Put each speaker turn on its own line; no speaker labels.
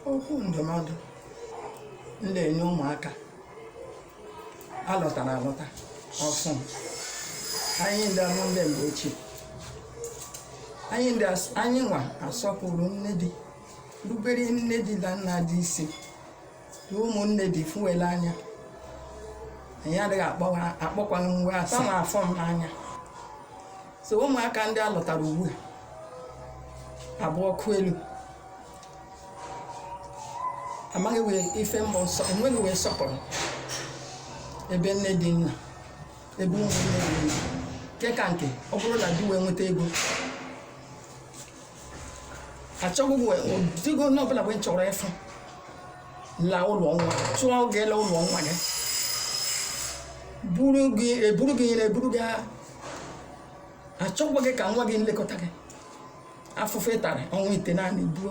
Okwu ndụmọdụ m na-enye ụmụaka alọtara alọta ọfụ, anyị ndị abụ ndị mgbe ochie, anyị ndị anyị nwa asọpụrụ nne di, rubere nne di na nna di isi, na ụmụnne di fụwele anya. Anyị adịghị akpọkwa mgbe asa ma afọ m n'anya. So ụmụaka ndị a lọtara ugbu a abụ ọkụ elu, amaghị wee ife mbọ nsọ, enweghị wee sọpụrụ ebe nne di nna, ebe ụmụnne di nna. Nke ka nke, ọ bụrụ na di wee nweta ego, achọghị wee digo onye ọbụla wee chọrọ ịfụ la ụlọ nwa, chụọ gị la ụlọ nwa gị, buru gị, eburu gị nyere, eburu gị, achọkwa gị ka nwa gị nlekọta gị. Afụfụ ị tara ọnwa 9 buo.